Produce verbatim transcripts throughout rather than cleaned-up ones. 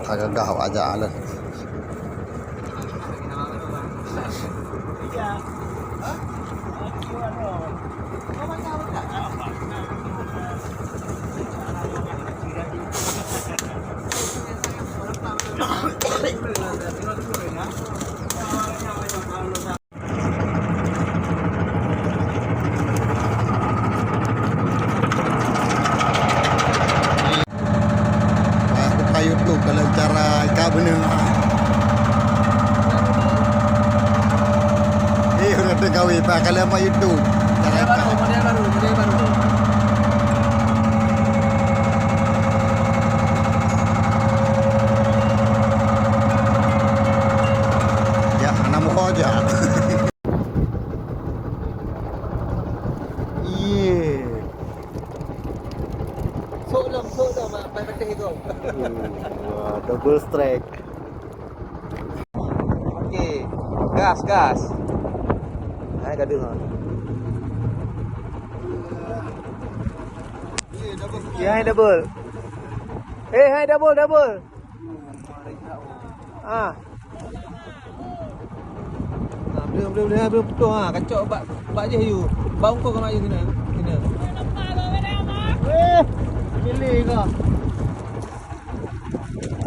Gagah awak jak lah. Wah, buka YouTube kalau cara ikat beuna. Eh, udah tenggawi, bah, kalau buka YouTube, cara ikat. Model baru, model baru, model baru. Ya, anak muka aja. Iya. Sok lom, sok lom, mak, pai peuteh tu. Wah, double strike. Okey. Gas, gas. Hai, gaduh, ha. Ya, hai, double. Eh, hai, double, double. Ah. Nah, boleh, boleh, boleh, boleh putus, ha. Kacok bak, bak jih you. Bak ungkong kena you kena. Kena. Eh, pilih kau.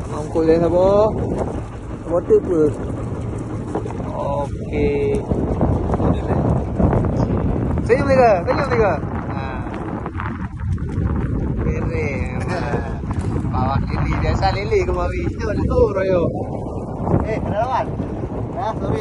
Bak ungkong dia sabo. Sabo tu pun. Okey. Senyum tiga, senyum tiga. Ha. Keren. Bawa lili, biasa lili kemari. Itu ada tu, Royo. Eh, kena lawan. Dah, sorry.